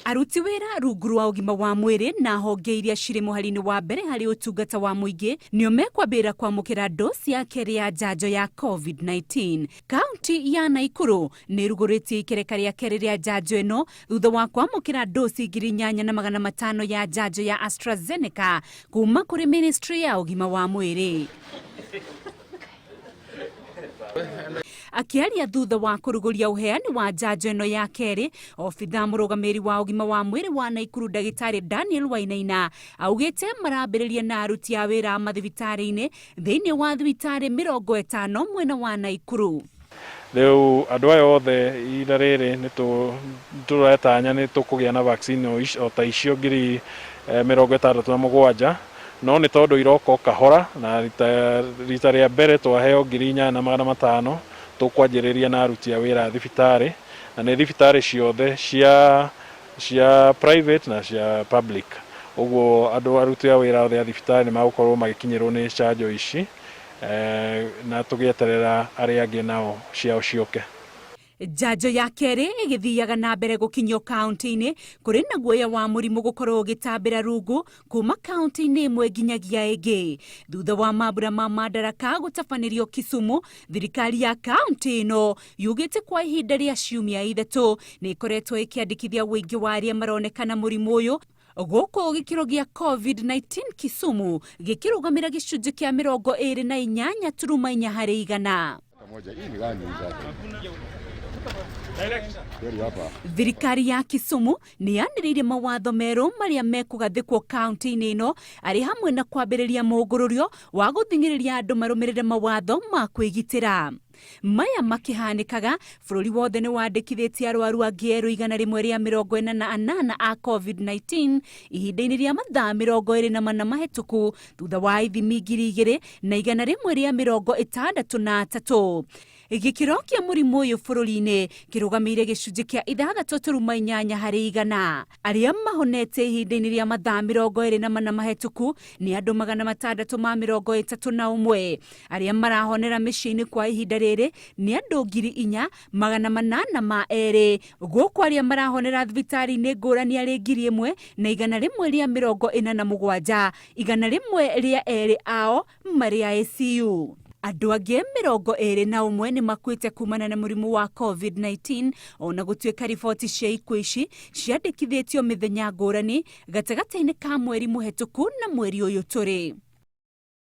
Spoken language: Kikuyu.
Aruti wĩra rungu rwa ũgima wa mwĩrĩ na honge iria cirĩ mũhari-inĩ wa mbere harĩ ũtungata wa mũingĩ nĩo mekwambĩrĩra kwamũkĩra ndosi ya kerĩ ya njanjo ya COVID-19. Kaunti ya Naikuru nĩ ĩrugũrĩtie ikereka rĩa kerĩ rĩa njanjo ĩno thutha wa kwamũkĩra ndosi 8500 ya njanjo ya AstraZeneca kuma kũrĩ ministry ya ũgima wa mwĩrĩ. Akĩaria thutha wa kũrugũria ũheani wa njanjo ĩno ya kerĩ, obitha mũrũgamĩrĩri wa ũgima wa mwĩrĩ wa Naikuru ndagĩtarĩ Daniel Wainaina augĩte marambĩrĩria na aruti a wĩra mathibitarĩ-inĩ thĩinĩ wa thibitarĩ 50 mwena wa Naikuru. Rĩu andũ aya othe ihinda rĩrĩ nĩ tũretanya nĩ tũkũgĩa na vaccine o ta icio 67,000, no nĩ tondũ iroka o kahora na rita rĩa mbere twaheo 8500, tũkwanjĩrĩria na aruti a wĩra a thibitarĩ, na nĩ thibitarĩ ciothe cia cia private na cia public. Ũguo andũ aruti a wĩra othe a thibitarĩ nĩ magũkorwo magĩkinyĩrwo nĩ njanjo ici. Na tũgĩeterera arĩa angĩ nao ciao ciũke. Njanjo ya kerĩ ĩgĩthiaga na mbere gũkinyio kaunti-inĩ kũrĩ na guoya wa mũrimũ gũkorwo ũgĩtambĩra rungu kuma kaunti-inĩ ĩmwe nginyagia ĩngĩ. Thutha wa mambura ma Madaraka gũtabanĩrio Kisumu, thirikari ya kaunti ĩno yugĩte kwa ihinda rĩa ciumia ithatũ nĩ ĩkoretwo ĩkĩandĩkithia ũingĩ wa arĩa maronekana mũrimũ ũyũ. Gũkũ gĩkĩro gĩa COVID-19 Kisumu gĩkĩrũgamĩra gĩcunjĩ kĩa 28.4 harĩ igana. Thirikari ya Kisumu nĩ yanĩrĩire mawatho merũ marĩa mekũgathĩkwo kaunti-inĩ ĩno arĩ hamwe na kwambĩrĩria mũngũrũrio wa gũthing'ĩrĩria andũ marũmĩrĩre mawatho ma kwĩgitĩra. Maya makĩhanĩkaga, bũrũri wothe nĩ wandĩkithĩtie arwaru angĩ erũ 148 a COVID-19 ihinda-inĩ rĩa mathaa 24 mahĩtũku thutha wa ithimi 2163. Gĩkĩro kĩa mũrimũ ũyũ bũrũri-inĩ kĩrũgamĩire gĩcunjĩ kĩa 6.8 harĩ igana. Arĩa mahonete ihinda-inĩ rĩa mathaa 24 mahĩtũku nĩ andũ 631. Arĩa marahonera mĩciĩ-inĩ kwa ihinda rĩrĩ nĩ andũ 4802, gũkũ arĩa marahonera thibitarĩ-inĩ ngũrani arĩ 1147, 102 ao marĩ ICU. Andũ angĩ 21 nĩ makuĩte kumana na mũrimũ wa COVID-19 ona gũtuĩka riboti cia ikuũ ici ciandĩkithĩtio mĩthenya ngũrani gatagatĩ-inĩ ka mweri mũhetũku na mweri ũyũ tũrĩ.